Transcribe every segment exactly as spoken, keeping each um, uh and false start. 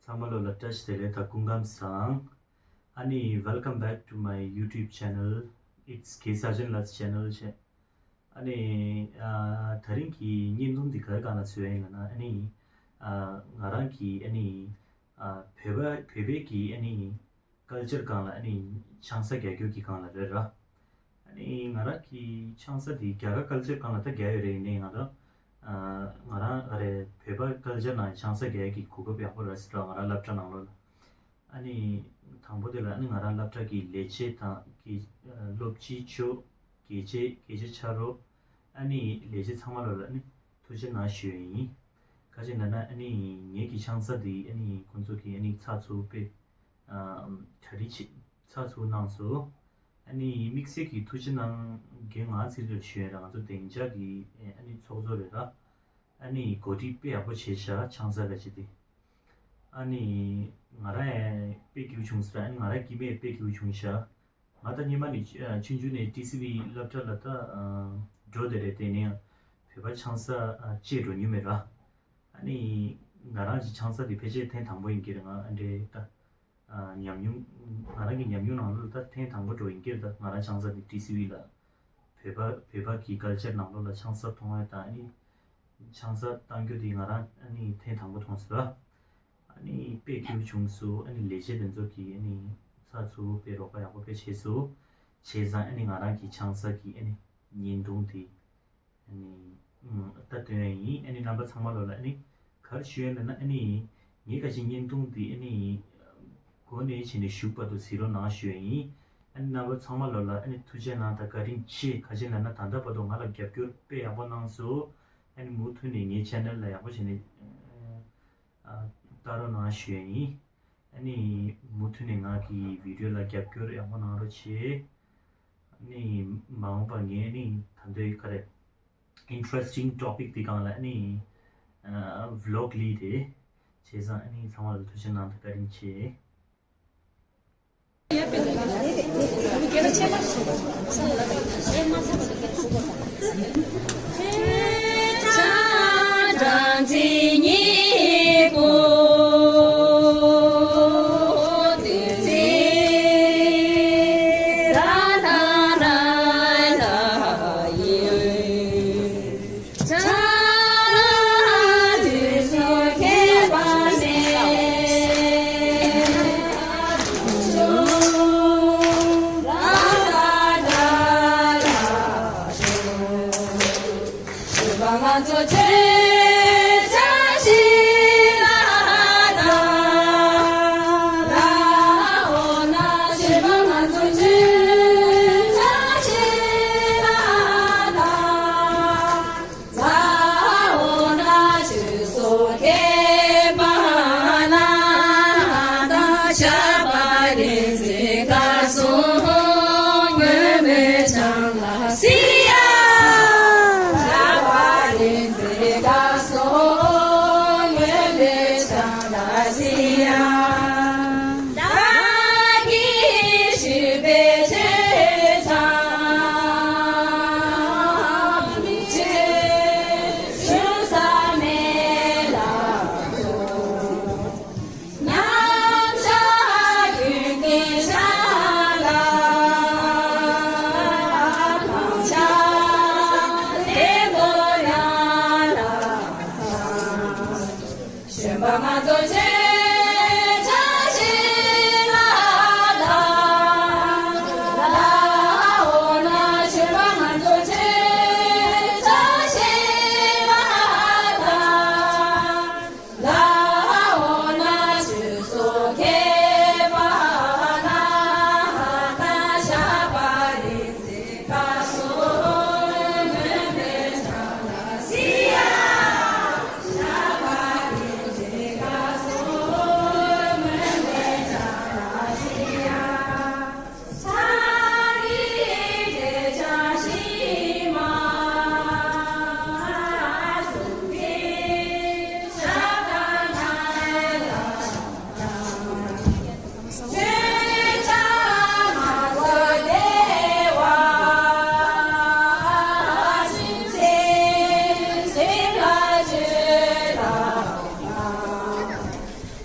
ཚང་མ་ལོ་ལ་བཀྲ་ཤིས་བདེ་ལེགས་དང་སྐུ་ཁམས་བཟང་། ཨ་ནི། Welcome back to my YouTube channel. It's K Sajan Lat's channel. ཨ་ནི། ཨ། དེ་རིང་གི་བརྙན་ཐུང་འདི་ག་རེ་སྒང་ལ་བཟོས་ཡིན་ལབ་ན། ཨ་ནི། ཨ། ང་རང་གི་ཨ་ནི། ཨ། བོད་པ་བོད་པའི་གི་ཨ་ནི། ཀལ་ཅར་སྒང་ལ་ཨ་ནི་ཆང་ས་རྒྱག་རྒྱུ་གི་སྒང་ལ་རེད་ར། ཨ་ནི་ང་རང་གི་ཆང་ས་དེ་རྒྱ་གར་ཀལ་ཅར་སྒང་ལ་ད་རྒྱག་ཡོད་རེད། ཡིན་ནའི་ང་རང་ཨ་ང་རང་ཨ་རེ་བོད་པ་ཀལ་ཅར་ནང་ཆང་ས་རྒྱག་ཡ་གི་གོ་སྐབས་ཡག་པོ་རག་སྲིད་ར། ང་རང་སློབ་གྲྭ་ནང་ལོགས་ལ། ཨ་ནི་དང་པོ་དེ་ལ་ཨ་ནི་ང་རང་སློབ་གྲྭ་གི་ལས་བྱེད་དང་གི་སློབ་སྤྱི་མཆོག་རྒྱལ་གཅེས་རྒྱལ་གཅེས་ཆ་རོགས། ཨ་ནི་ལས་བྱེད་ཚང་མ་ལོ་ལ་ཨ་ནི་ཐུགས་རྗེ་གནང་ཞུ་ཡ་ཡིན། ག་ཅི་ལབ་ན་ཨ་ནི་ངེད་ཀྱི་ཆང་ས་དེ་ཨ་ནི་ཁོང་ཚོ་གི་ཨ་ནི་ཚགས་ཚུད་པོ་དཔེ་གྲ་སྒྲིག་བྱེད་ཚགས་ཚུད་པོ་གནང་སོང་། ཨ་ནི་དམིགས་བསལ་གྱི་ཐུགས་རྗེ་གནང་གི་ང་ཚིག་ལ་ཞུ་ཡ་ར། ང་ཚོ་སྡིངས་ཆ་གི་ཨ་ནི་ཚོགས་གཙོ་རེད་ར། ཨ་ནི་གོ་སྒྲིག་དཔེ་ཡག་པོ་བྱས་ཤག་ཆང་ས་ག་ཅི་དེ། ཨ་ནི་ང་རང་ཡང་དཔེ་སྐྱིད་པོ་བྱུང་ཟེར། ཨ་ནི་ང་རང་སྐྱེ་དམན་དཔེ་སྐྱིད་པོ་བྱུང་ཤག་ང་ད་སྔོན་མ་ནས་ཆུང་ཆུང་ནས་ཊི་སི་ཝི་སློབ་གྲྭ་ལ་ད་འགྲོ་བསྡད་རེད། དེ་ནས་བོད་པ་ཆང་ས་བཅད་འགྲོ་མྱོང་མེད་ར། ཨ་ནི་ང་རང་གི་ཆང་ས་དེ་ཕལ་ཆེར་ཐེངས་དང་པོ་ཡིན་གྱི་རེད། ང་ཨ་འདྲའི་ད་ཉམས་མྱོང་ང་རང་གི་ཉམས་མྱོང་ནང་ལོགས་ལ་ད་ཐེངས་དང་པོ་འགྲོ་ཡིན་གྱི་རེད། ད་ང་རང་ཆང་ས་དེ་ཊི་སི་ཝི་ལ་བོད་པ་བོད་པ་གི་ཀལ་ཅར་ནང་ལོགས་ལ་ཆང་ས་འཐུང་བ་དང་ཨ་ནི། ཆང་ས་བཏང་རྒྱུ་དེ་ང་རང་ཨ་ནི་ཐེངས་དང་པོ་མཐོང་སོང་ར། ཨ་ནི་དཔེ་སྐྱིད་པོ་བྱུང་སོང་། ཨ་ནི་ལས་བྱེད་དེ་ཚོ་གིས་ཨ་ནི་ཚགས་ཚུད་པོ་དཔེ་རོགས་པ་ཡག་པོ་དཔེ་བྱས་སོང་། བྱས་ཙང་ཨ་ནི་ང་རང་གི་ཆང་ས་གི་ཨ་ནི་བརྙན་ཐུང་དེ་ཨ་ནི་ད་སྟོན་ཡ་ཡིན། ཨ་ནི་རྣམ་པ་ཚང་མ་ལོ་ལ་ཨ་ནི་ག་རེ་ཞུ་ཡ་ཡིན་ལབ་ན། ཨ་ནི་ངའི་ཁ་ཆེ་བརྙན་ཐུང་དེ་ཨ་ནི་འགོ་ནས་བྱས་ནས་གཞུག་བར་དུ་གཟིགས་རོགས་གནང་ཞུ་ཡ་ཡིན། ཨ་ནི་རྣམ་པ་ཚང་མ་ལོ་ལ་ཨ་ནི་ཐུགས་རྗེ་གནང་དང་བཀའ་དྲིན་ཆེ། ག་ཅི་ལབ་ན་ད་ལྟ་བར་དུ་ང་ལ་རྒྱབ་སྐྱོར་དཔེ་ཡག་པོ་གནང་སོང་། ཨ་ནི་མུ་མཐུད་ནས་ངའི་ཆེ་ནལ་ལ་ཡག་པོ་བྱས་ནས་ཨ་ལྟ་རོགས་གནང་ཞུ་ཡ་ཡིན། ཨ་ནི་མུ་མཐུད་ནས་ང་གི་བི་ཌིའོ་ལ་རྒྱབ་སྐྱོར་ཡག་པོ་གནང་རོགས་བྱེད། ཨ་ནི་མ་འོངས་པ་ངས་ཨ་ནི་ད་འདོད་ག་རེ་interesting topic དེ་སྒང་ལ་ཨ་ནི་ཨ་ཝི་ལོག་ལས་དེ་བྱས་ཙང་ཨ་ནི་ཚང་མ་ལ་ཐུགས་རྗེ་གནང་དང་བཀའ་དྲིན་ཆེ།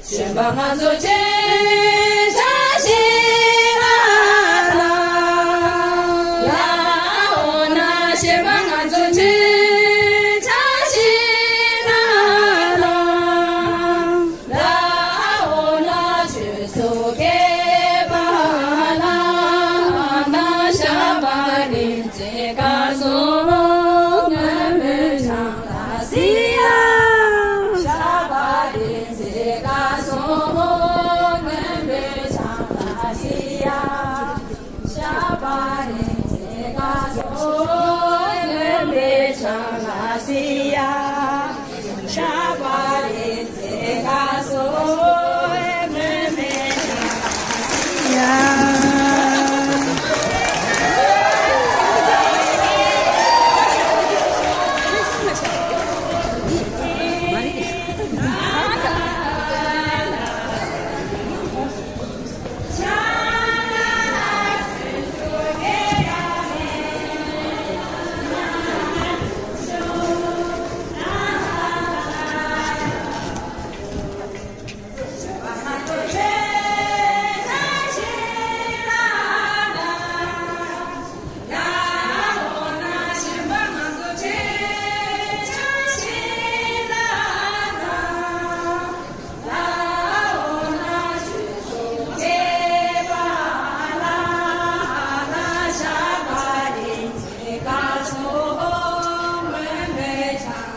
གཞོན་པ་ང་ཚོ་གཅིག་ཆགས་ཤིག་ལ་ལ། ལའོ་ན་གཞོན་པ་ང་ཚོ་གཅིག་ཆགས་ཤིག་ལ་ལ། ལའོ་ན་ཆོས་སུ་སྐྱེས་པ་ལ་ན་ཤ་བ་རི་ཙེ་ཀ་སོ་སྔོན་པོའི་བྱང་ལ་སི་ཡ། ཤ་བ་རི་ཙེ་ཀ་སོ་སྔོན་པོའི་བྱང་ལ་སི་ཡ། ཤ་བ་རི་ཙེ་ཀ་སོ་སྔོན་པོའི་བྱང་ལ་སི་ཡ། ཤ་བ་རི་ཙེ་ཀ་སོ་སྔོན་པོའི་བྱང་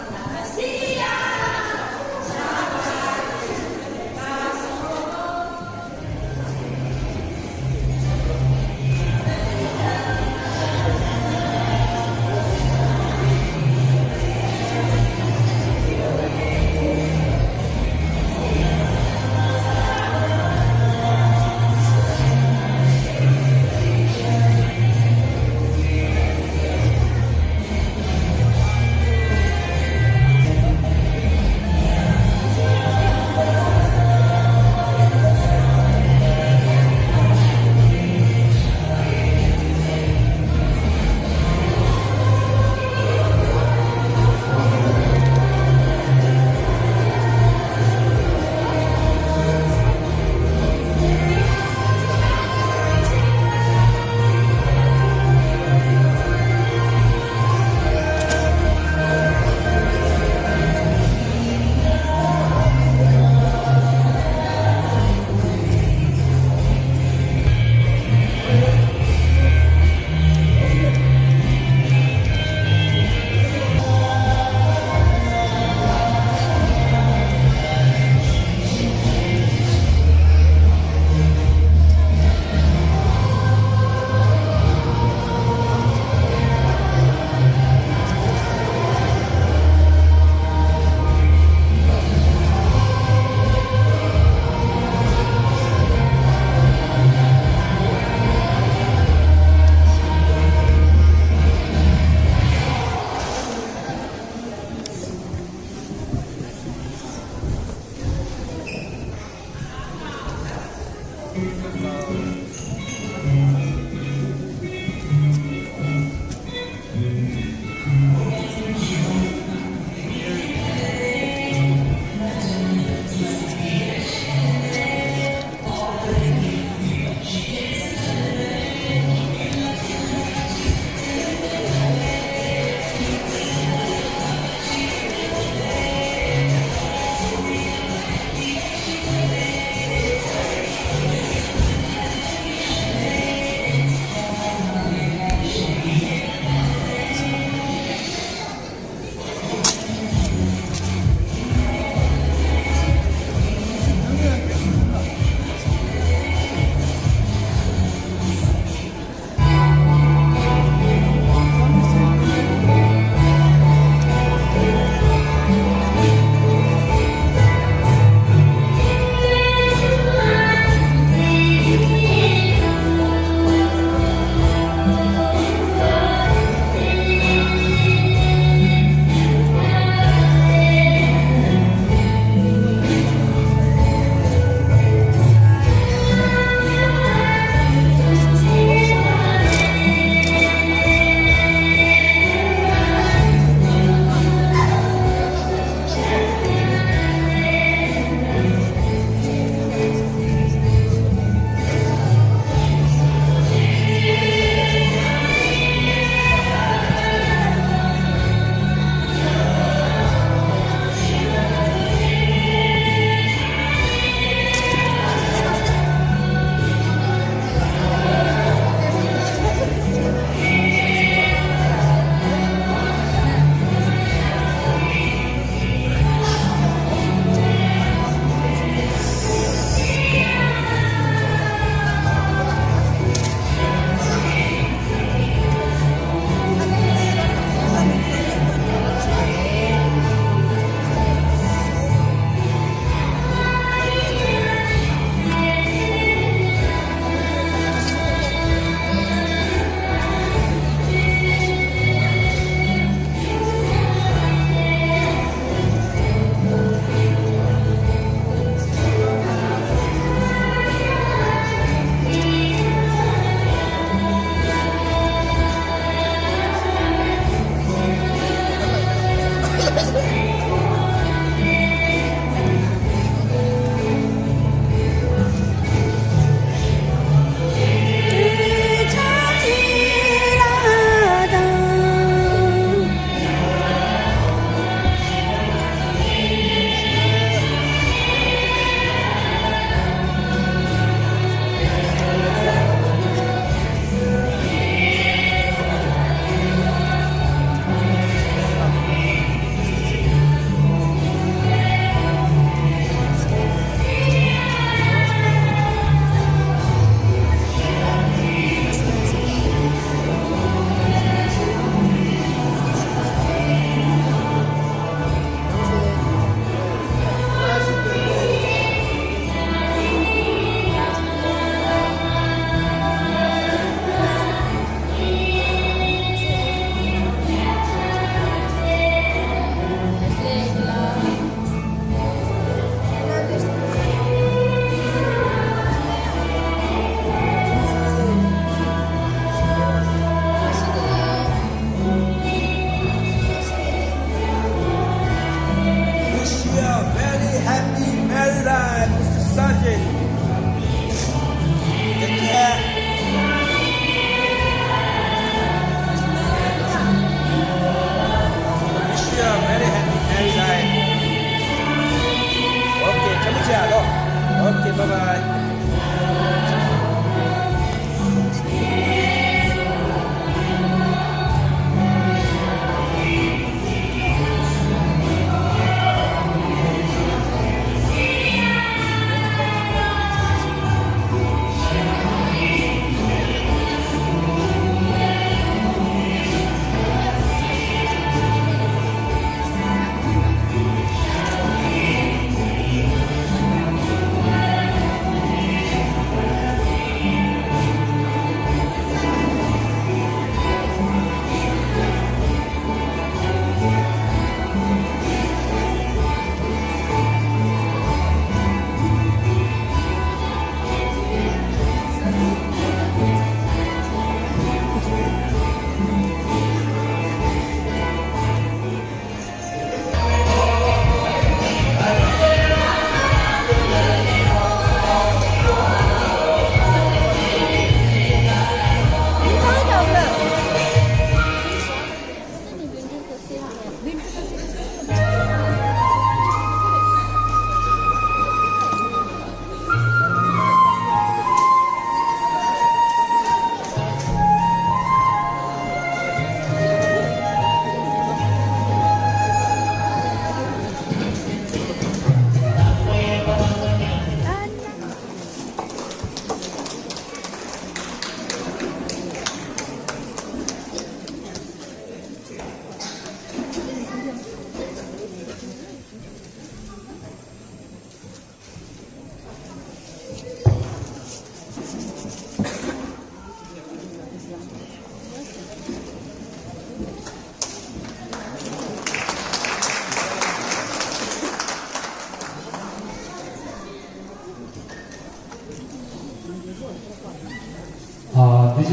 ལ་སི་ཡ།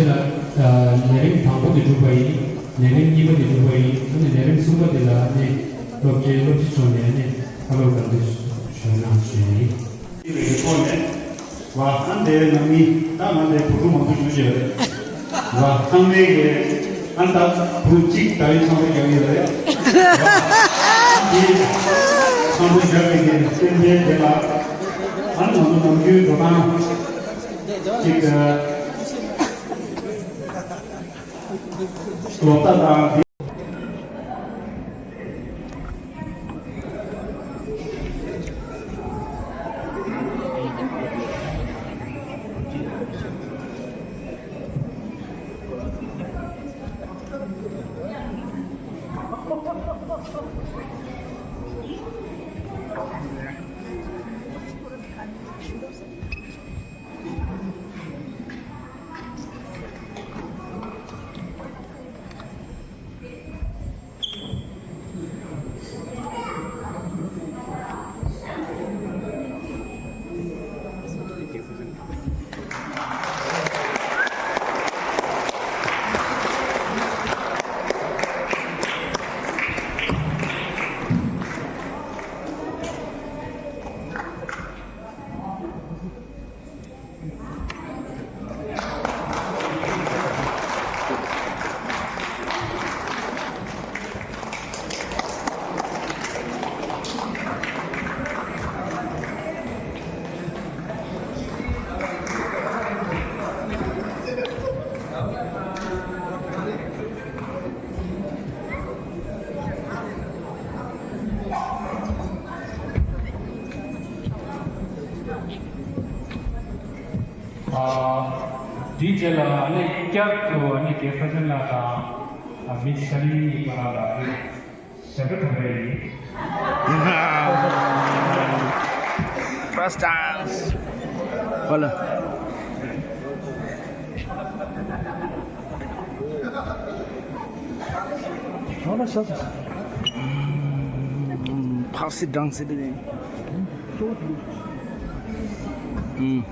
ལ་ལས་རིམ་དང་པོ་དེ་གྲུབ་པ་ཡིན། ལས་རིམ་གཉིས་པ་དེ་གྲུབ་པ་ཡིན། ཨ་ནི་ལས་རིམ་གསུམ་པ་དེ་ལ་ཨ་ནི་སློབ་གྲྭའི་སློབ་སྤྱི་མཆོག་ནས་ཨ་ནི་ཁ་ལོ་གང་དུ་ཞུ་གནང་ཞུས་ཡིན། ཐོག་ནས་ལ་ཨ་འདའི་ནང་མི་ད་ང་འདའི་བུ་ཕྲུག་མང་པོ་ཞུ་བྱས་རེད། ལ་ཚང་མའི་གི་ཨ་ད་བུ་གཅིག་ད་ཡིན་ཚང་མ་རྒྱག་གི་རེད། ལ་ཨ་འདི་ཚང་མ་རྒྱག་གི་རེད། རྟེན་འབྲེལ་དེ་ལ་ཨ་ནི་ང་ཚོ་ནམ་རྒྱུན་འགྲོ་སྟངས་གཅིག་ལོ་ལྟར་དང་། ཨ། དེའི་རྗེས་ལ་ཨ་ནི་བསྐྱར་དུ་ཨ་ནི་རྒན་ས་ཆེན་ལགས་དང་ཨ་མི་ཤ་ལི་ཡིན་པ་ལ་ཞབས་བྲོ་འཁྲབ་པ་ཡིན། First dance. Voilà. Pass it down, sit it in. Mm.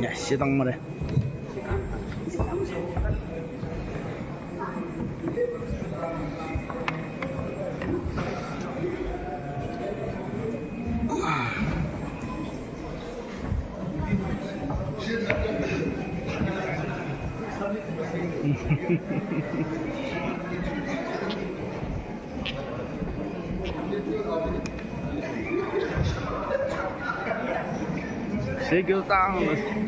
ཡ་ཤི་དང་མ་རེད། ཞེ་རྒྱུ་དང་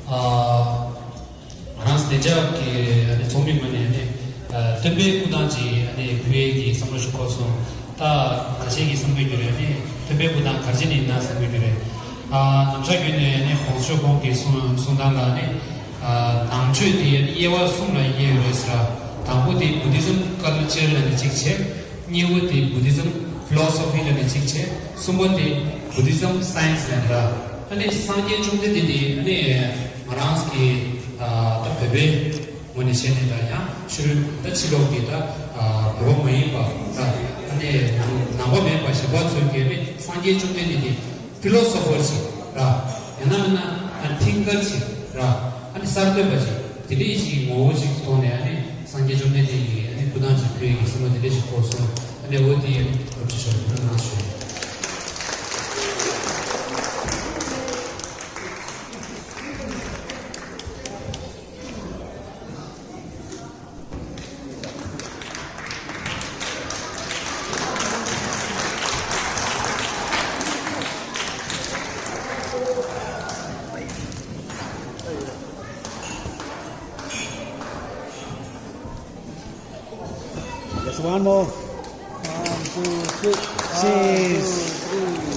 ཨ། ང་རང་བདེ་འཇགས་ཀྱི་ཨ་ནི་ཚོགས་མི་ངོས་ནས་ཨ་ནི་ཨ་སྟོན་པའི་སྐུ་ཐང་ཅིག་ཨ་ནི་ཕུལ་ཡས་ཀྱི་བསམ་བློ་ཞིག་འཁོར་སོང་། ད་ང་ཆེ་གི་བསམ་བློ་འགྱུར་ཡས་ཨ་ནི་སྟོན་པའི་སྐུ་ཐང་ག་རེ་བྱས་ནས་ཡིན་ན་བསམ་བློ་འགྱུར་རེད། ཨ་ནམ་ཞག་རྒྱུན་ནས་ཨ་ནི་གོང་ས་མཆོག་ཁོང་གི་གསུང་གསུང་སྟངས་ལ་ཨ་ནི་ཨ་ནང་ཆོས་དེ་ཨ་ནི་དབྱེ་བ་གསུམ་ལ་དབྱེ་ཡོད་རེད་ཟེར། དང་པོ་དེ་Buddhism culture ལབ་ནས་གཅིག་བྱས། གཉིས་པ་དེ་Buddhism philosophy ལབ་ནས་གཅིག་བྱས། གསུམ་པ་དེ་Buddhism science ལབ་ནས་ར། ཨ་ནི་སངས་རྒྱས་བཅོམ་ལྡན་འདས་དེ་ཨ་ནི་ང་རང་གི་ཨ་ད་བོད་པའི་ངོས་ནས་བཤད་ནས་ད་ཡང་ཕྱི་རོལ་ད་ཕྱི་ལོགས་ཀྱི་ད་ཨ་བོད་པ་མ་ཡིན་པ་ད་ཨ་ནི་ནང་ནང་པ་མེད་པ་གཞན་པ་ཚོས་ཀྱིས་ཨ་ནི་སངས་རྒྱས་བཅོམ་ལྡན་འདས་དེ་ཕི་ལོ་སོ་ཕར་ཅིག་ར། ཡང་ན་མིན་ན་ཨ་ནི་ཐིང་ཀར་ཅིག་ར། ཨ་ནི་གསར་གཏོད་པ་ཅིག་དེ་འདྲའི་ཞིག་ངོ་བོ་ཞིག་ཐོག་ནས་ཨ་ནི་སངས་རྒྱས་བཅོམ་ལྡན་འདས་ཀྱི་ཨ་ནི་སྐུ་ཐང་ཅིག་ཕུལ་ཡས་ཀྱི་བསམ་བློ་དེ་འདྲ་ཞིག་འཁོར་སོང་། ཨ་ནི་འོ་དེ་སློབ་ཁྲིད་ཞུ་བ་གནང་ཞུ། Just one more. One, two, three. Cheers. One, two, three.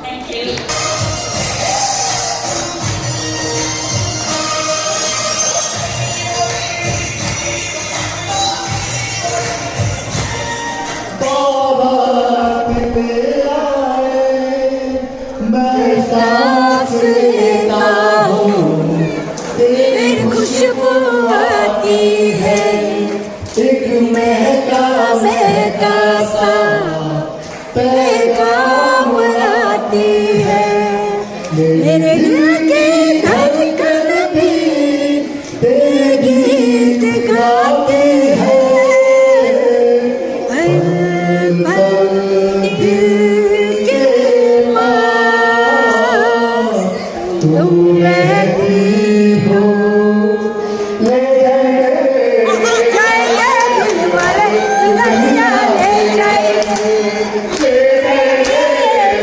Thank you. बाबा तेरे आए, मैं सांस लेता हूँ, तेरी खुशबू आती है, एक महका महका सा पैगाम आती है। मेरे दिल की धड़कन भी तेरे गीत गाती है। पल पल दिल के पास तुम रहती हो। ले जाएंगे, ले जाएंगे दिल वाले, दुल्हनिया ले जाएंगे। ले जाएंगे,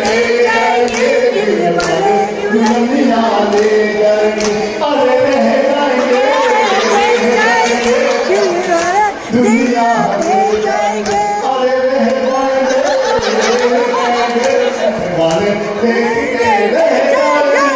ले जाएंगे दिल वाले, दुल्हनिया ले जाएंगे। अरे रह जाएंगे, ले जाएंगे दिल वाले, दुनिया ले जाएंगे। अरे रह जाएंगे, ले जाएंगे, वाले लेके रह जाएंगे।